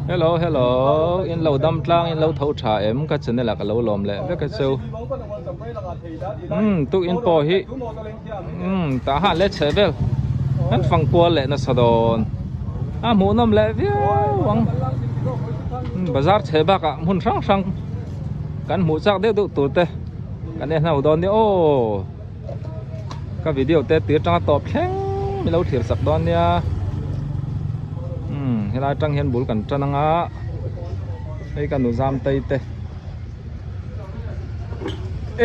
Hello hello in lo dam tlang in lo tho tha em ka channel ah ka lo lawm leh vek a cheu umm tuk in pawh hi umm tah han leh chhe vel an fang kual leh nasa dawn a hmuh nawm leh viau ang bazar chhe bakah hmun hrang hrang kan hmuh chak deuh deuh tur te kan en ho dawn nia aw. Ka video te tir tanga tawp thleng mi lo thlir sak dawn nia umm helai atang hian bul kan tan anga hei ka nu zam tei te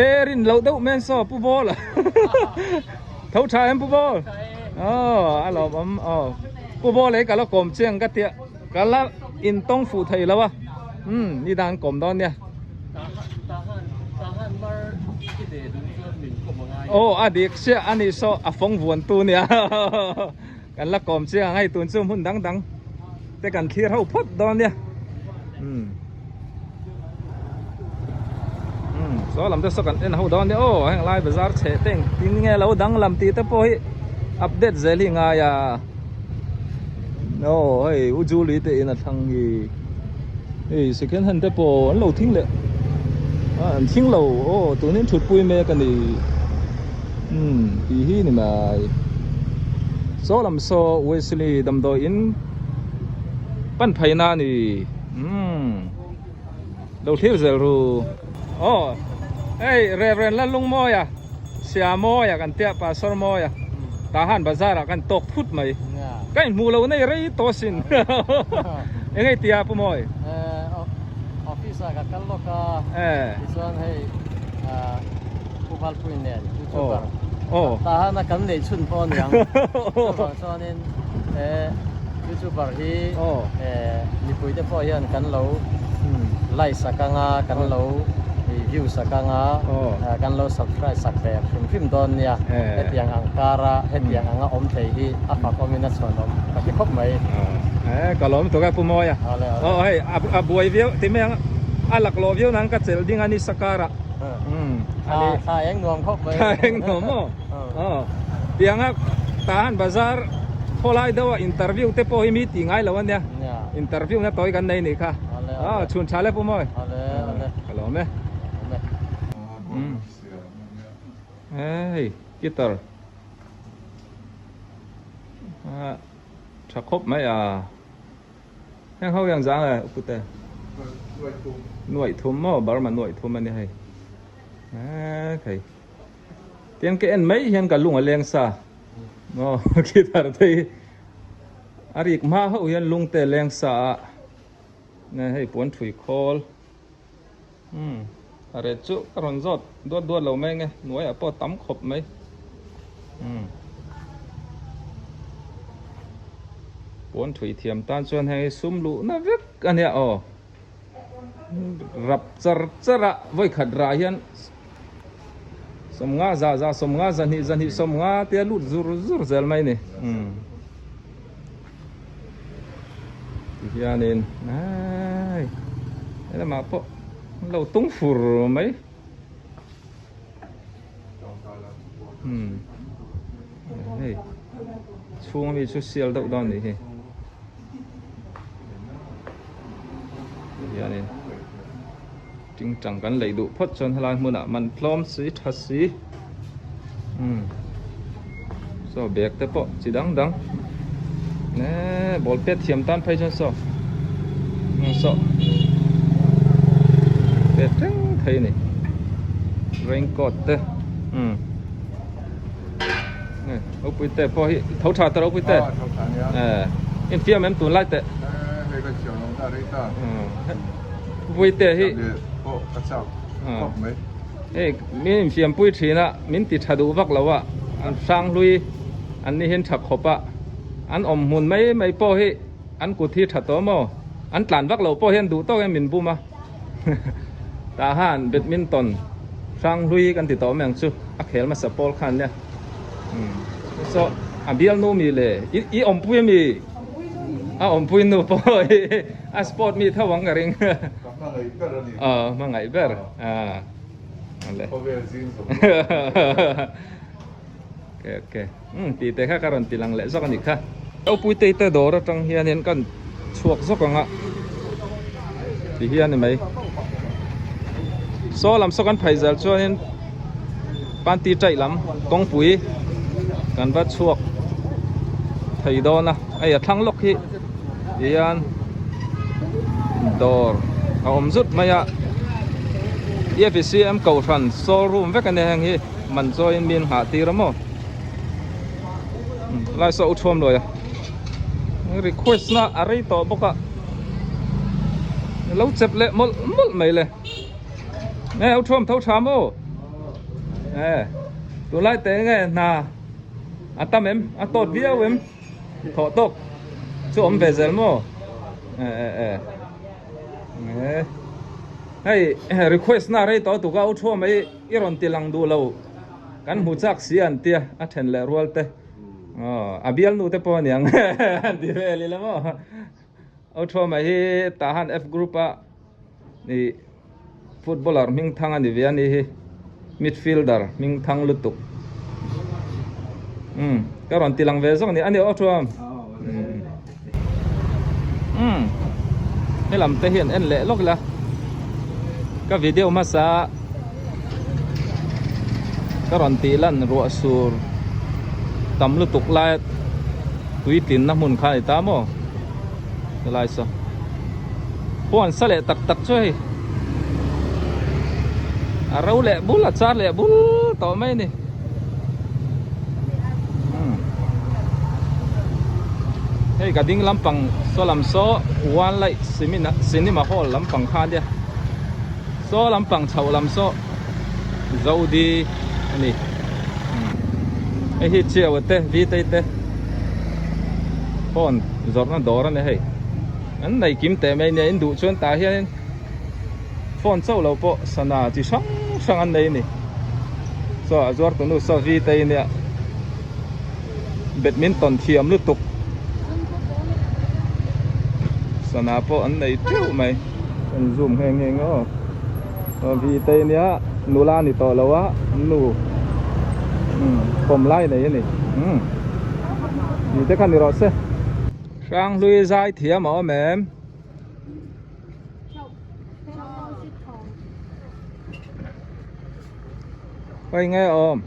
e rin loh deuh men saw pu ball tho tha em pu ball aw a lawm awm aw pu ball ei ka la kawm chiang ka tia ka la in tawng fuh thei lo a umm ni dan kawm dawn nia. Aw a dik chiah a nih saw a fawng vuan tu nia kan la kawm chiang ang hei tun chu hmun dang dang te kan thlir ho phawt dawn nia umm umm saw lam te saw kan en ho dawn nia aw heng lai bazar chhe te engtin nge lo danglam tih te pawh hi update zel hi ngai a aw hei u Julie te in a thlang hi. Hei second hand te pawh an lo thing leh a an thing lo aw tunin thut pui mek a ni umm tih hi ni mai saw lam saw Wesley damdawi in pan phei na a ni umm lo thlir zel ru aw hei Reverend Lalungmawia Siamawia kan tia Pastor Mawia tah han bazar ah kan tawk phut mai ka inhmuh loh nei rei tawh asin eng ei tia Pu Mawi? Office ah ka kal lawk a tichuan hei Pu Valpui nen youtuber tah han a kan neih chhun pawh a niang chuvang chuanin youtuber hi mipui te pawh hian kan lo like sak anga kan lo view sak anga kan lo subscribe sak ve hrim hrim dawn nia hetiang ang kara hetiang anga awm thei hi a fak awmin a chhuan awm ka ti khawp mai. Ka lawm tuk a Pu Mawia. Aw hei a buai viau ti mai ang a laklawh viau nang ka chelh ding a ni sakara. Thla eng nuam khawp mai. Thla eng nuam maw? Aw tianga tahan bazar khawlai deuha interview te pawh hi mi tih ngai lo ania. Interview na tawi kan nei nih kha. Aw chhun tha le Pu Mawi. Ka lawm e. Hei guitar tha khawp mai a. Heng ho hian zang e upute. Nuaih thum maw Burma nuaih thum ania hei. Hei. Tiang ka en mai hian ka lung a leng sa. Aw guitar te hi a rik hma ho hian lung te leng sa a nge hei puan thui khawl umm a ret chu ka rawn zawt duat duat lo mai nge hnuai ah pawh tam khawp mai umm puan thui thiam tan chuan hei sum luh na vek a nia aw rap char char a vawikhat rah hian. Sawmnga za za sawmnga zahnih zahnih sawmnga te a lut zur zur zel mai ni umm ti hianin ai helamah pawh an lo tung fur mai umm hei chhung ami chu sial deuh dawn a nih hi ti hianin. Tingtang kan lei duh phawt chuan helai hmunah man tlawm si tha si umm saw bag te pawh chi dang dang eee ball pet thiam tan phei chuan saw saw pet reng thei a ni raincoat te umm ropui te pawh hi tho tha ta ropui te eh infiam em tunlai teh. Puite hi hei min infiam pui thin a min ti tha duh vak lo a an hrang hlui an ni hian tha khawp a an awm hmun mai mai pawh hi an kut hi tha tawh maw an tlan vak loh pawh hian duh tawk hian min bum a tah han badminton hrang hlui kan ti tawh mai ang chu a khel hmasa pawl khan nia saw a bialnu mi le i awmpui ami. A awmpui nu pawh hi a sport mi tho ang ka ring. Ka hmangaih ber a ni. Aw hmangaih ber. Ah. Ale. Khawvel zing zawng. Okay okay. Tih te kha ka rawn ti lang leh zawk a nih kha. Ropui te te dawr atang hianin kan chhuak zawk ang a. Ti hi a ni mai. Saw lam saw kan phei zel chuanin panty taih lam kawngpui kan va chhuak thei dawn a hei a thlang lawk hi tihian dawr a awm zut mai a E F C M kohhran show room vek a nia heng hi man chawiin mi an nghah tir a maw lai saw u thuam luai a. Request na a rei tawh bawk a lo chep leh mawlh mawlh mai le nge u thuam tho tha maw e tunlai te nge hna a tam em a tawt viau em thawh tawk chu awm ve zel maw e e e e hei request na a rei tawh tuk a u thuam mai i rawn ti lang duh lo kan hmu chak si an tia a then leh rual te. Aw a bialnu te pawh aniang an ti vel ila maw aw thuama hi tah han F group a ih footballer hming thang a ni ve a ni hi midfielder hming thang lutuk umm ka rawn ti lang ve zawk a ni a ni aw thuam umm helam te hian en leh lawk ila ka video hmasa ka rawn tih lan ruah sur tam lutuk lai tui tlinna hmun kha a ni ta maw helai saw huan sa leh tak tak chu hei a ro leh bul a char leh bul tawh mai a ni. Hei ka ding lampang saw lam saw one light cinema hall lampang kha ania saw lampang chhoh lam saw zodi a ni hei hi chiau te vitei te phone zawrhna dawr a ni hei an nei kim teh mai nia in duh chuan tah hianin phone chauh lo pawh sana chi hrang hrang an nei a ni saw a zuar tunu saw v te nia badminton thiam lutuk sana pawh an nei teuh mai an zoom nghe nghe nghe aw saw v te nia nula ni tawh lo a nu pawm lai nei a ni umm ni te kha ni rawh se hranghlui zai thiam a awm em. Hei nge awm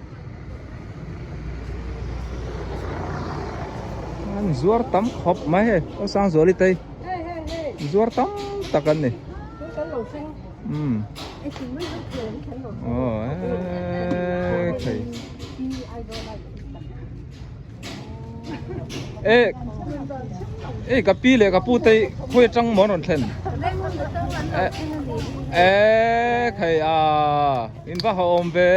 an zuar tam khawp mai hei aw Sangzuali te zuar tam tak an ni umm aw eee e e ka pi leh ka pu te khawi atang maw an rawn thlen e khai a in va ha awm ve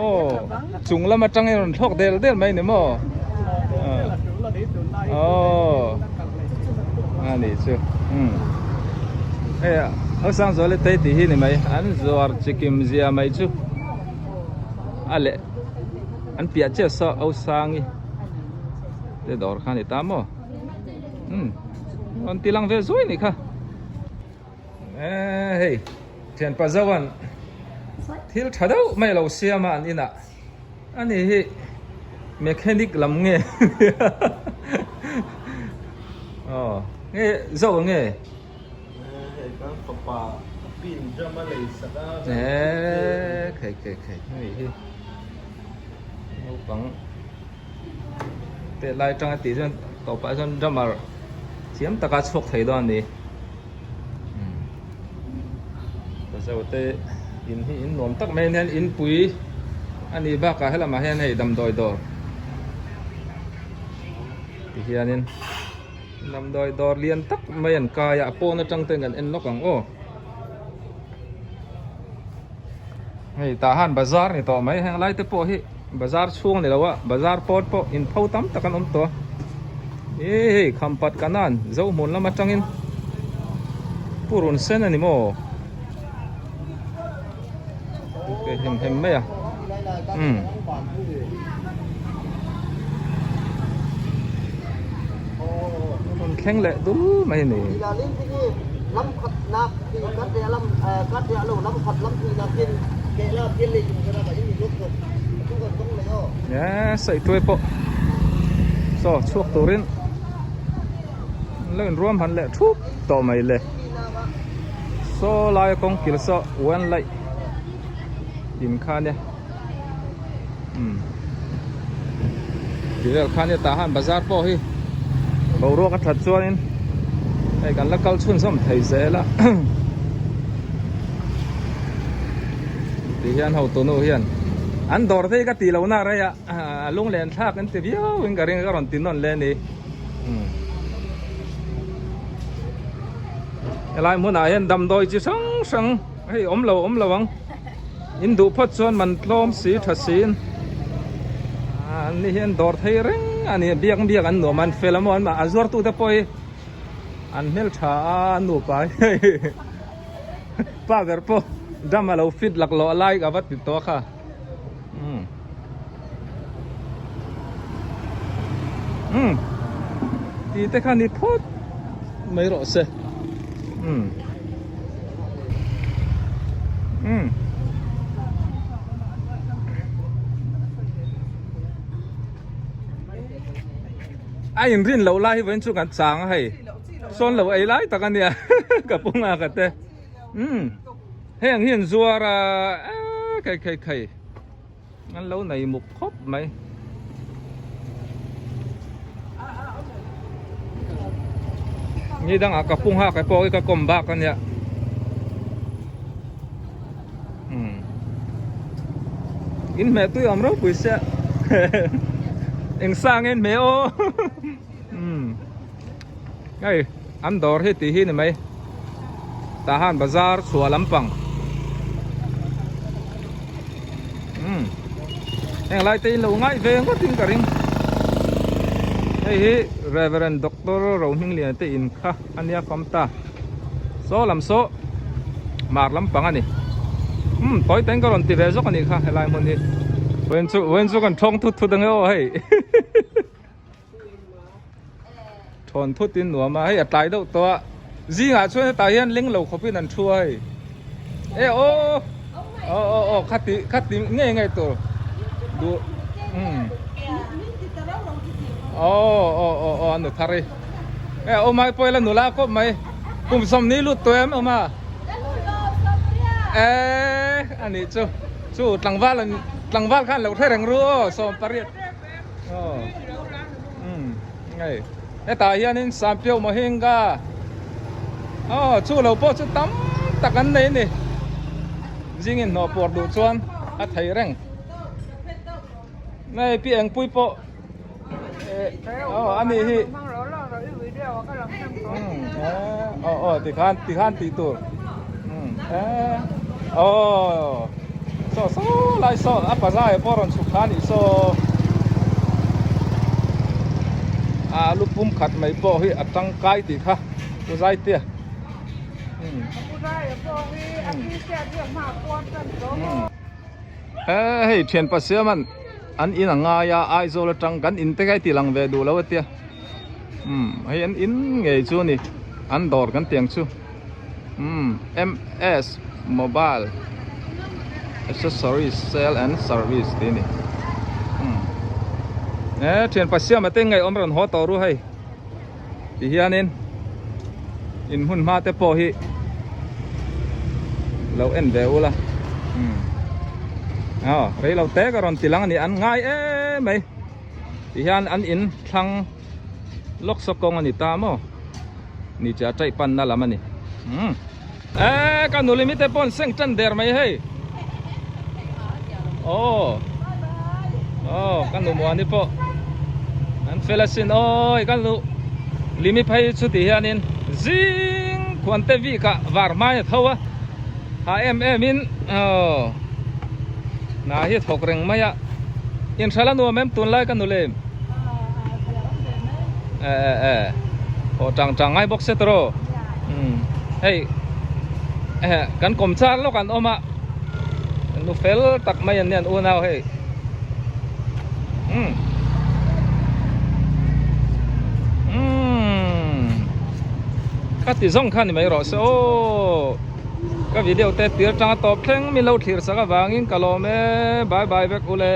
aw chung lam atang in rawn thlawk del del mai ni maw aw a nih chu umm hei a Hosangzuala te tih hi ni mai an zuar chikim zia mai chu a leh an piah chiah saw Osangi te dawr kha a ni ta maw umm rawn ti lang ve zuai a nih kha eee hei thianpa Zoan thil tha deuh mai a lo siam a an inah. Ani hi mechanic lam nge aw nge zo nge hei kan fapa pin jam a lei sak a eee khei khei khei hei hi naupang te lai tanga tih chuan tawpah chuan drummer thiam taka chhuak thei dawn a ni. Zo te in hi in nuam tak mai a nian inpui a nih bakah helamah hian hei damdawi dawr ti hianin damdawi dawr lian tak mai an kai a a pawn atang ten kan en lawk ang aw hei tah han bazar ni tawh mai heng lai te pawh hi bazar chhung a ni lo a bazar pawn pawh in pho tam tak an awm tawh a e hei khampat kanan zohmun lam atangin purun sen a ni maw ke hem hem mai a umm rawn thleng leh dul mai a ni. Saihtuai pawh saw chhuak turin. An lo inruam han leh thup tawh mai le. Saw laia kawng kil saw one light in kha nia. Umm ti vel kha nia tah han bazar pawh hi boruak a that chuanin hei kan la kal chhunzawm thei zel a ti hian hotu nu hian an dawr phei ka tih lohna rei a a lunglen thlak an ti viau in ka ring a ka rawn ti nawn le a ni umm helai hmunah hian damdawi chi hrang hrang hei awm lo awm lo ang. In duh phawt chuan man tlawm si tha siin an ni hian dawr thei reng a ni biak biak an nuam an fel a maw an mah a zuar tu te pawh hi an hmeltha a nupa hi pa ber pawh dam a lo fit laklawh lai ka va ti tawh kha umm umm tih te kha ni phawt mai rawh se umm umm a inrin loh lai hi vawiin chu kan chang a hei sawn lo ei lai tak a nia ka pu nghak a te umm heng hi an zuar a eee khai khai khai. An lo nei muk khawp mai. Ni dangah ka pung hak pawh hi ka kawm bak a nia. Hmm. In hmeh tui awm ropui sia. Eng sang in hmeh aw. Hmm. Hei an dawr hi tih hi ni mai. Tah han bazar chhuah lampang. Umm heng lai te in lo ngaih ve ngawt in ka ring. Hei hi Reverend Doctor Rohmingliana te in kha a nia fam ta. Saw lam saw mar lampang a ni. Umm tawi teng ka rawn ti ve zawk a nih kha helai hmun hi. Vawiin chu vawiin chu kan thawng thut thut ang e aw hei. Thawn thut in nuam a hei a tlai deuh tawh a zingah chuan hetah hian leng lo khawp in an thu a hei e aw aw aw aw khati khati ngei ngei tur duh umm aw aw aw aw a nu thar i e aw mai pawh ila nula kawp mai kum sawmni lut tawh em awm a e a nih chu chu tlangval an tlangval khan lo hre reng ru aw sawm pariat. Hei hetah hianin Sampiau Mohinga aw chu lo pawh chu tam tak an nei a ni zingin hnawh puar duh chuan a thei reng hei pi engpui pawh aw a nih hi aw aw tikhan tikhan tih tur aw saw saw lai saw a paza pawh rawn chhuk kha a nih saw a lu pum khat mai pawh hi a tangkai tih kha u zaitea hei thianpa siaman an in a ngai a Aizawl atang kan in te kha i ti lang ve duh lo a tia umm hei an in ngei chu a ni an dawr kan tiang chu umm ms mobile accessories sale and service tih a ni umm he thianpa siama te ngaihawm rawn haw tawh ru hei ti hianin in hmun hma te pawh hi lo en ve ula umm aw rei lo te ka rawn ti lang a ni an ngai em mai ti hian an in thlang lawk saw kawng a ni ta maw ni che a taih pan na lam a ni umm e ka nuli mite pawn seng tan der mai hei aw aw ka nu muani pawh an fel asin awi ka nu limi phei chu ti hianin zing khuan te vik ah var hmai a tho a ha em em in aw hna hi a thawk reng mai a inhralh a nuam em tunlai ka nu lem e e e aw tang tang ngai bawk se tawh umm hei eh kan kawm char lawk an awm a nu fel tak mai an nia an unau hei umm umm ka ti zawng kha ni mai rawh se aw ka video te tir tanga tawp thleng min lo thlir sak avangin ka lawm e bye bye vek ule.